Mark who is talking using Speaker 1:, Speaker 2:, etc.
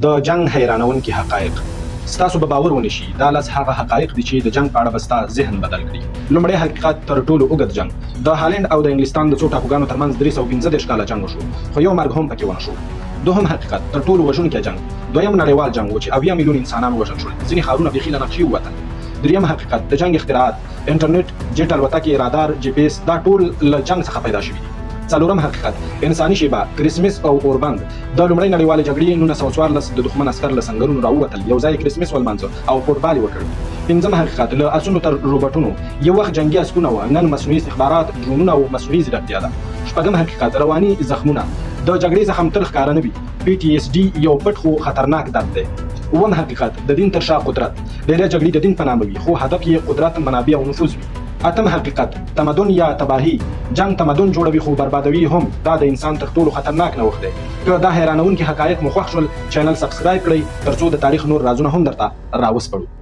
Speaker 1: د جنګ حیرانونکي حقایق. ستاسو به باور ونه شي، دا لس هغه حقایق دي چې د جنګ په اړه به ستا ذهن بدل کړي. لومړی حقیقت، تر ټولو اوږد جنګ. د هالنډ او د انګلستان د څو ټاپوګانو ترمنځ 335 کاله جنګ وشو، خو یو مرګ هم پکې ونه شو. دوهم حقیقت، تر ټولو وژونکی جنګ. دویم نړیوال جنګ و چې 70 میلیون انسانان ووژل شول، ځینې ښارونه بیخي له نقشې ووتل. دریم حقیقت، د جنګ اختراعات. انټرنیټ، جیټ الوتکې، رادار، جي پي ایس، دا ټول له جنګ څخه پیدا شوي دي. څلورم حقیقت، انساني شیبه، کریسمس او اوربند. د لومړۍ نړیوالې جګړې 1914 د دښمن عسکر له سنګرونو راووتل، یو ځای یې کریسمس ولمانځه او فوټبال یې وکړ. پنځم حقیقت، له اسونو تر روبوټونو. یو وخت جنګي اسپونه وه، نن مصنوعي استخبارات، ډرونونه او مصنوعي ځیرکتیا ده. شپږم حقیقت، رواني زخمونه. د جګړې زخم تل ښکاره نه وي. PTSD یو پټ خو خطرناک درد دی. اووم حقیقت، د دین تر شا قدرت. ډېری جګړې د دین په نامه وي، خو هدف یې قدرت، منابع او نفوذ وي. اتم حقیقت، تمدن یا تباهي. جنګ تمدن جوړوي، خو بربادوي یې هم. دا د انسان تر ټولو خطرناک نوښت دی. که دا حیرانوونکي حقایق مو خوښ شول، چینل سبسکرایب کړئ، ترڅو د تاریخ نور رازونه هم درته راوسپړو.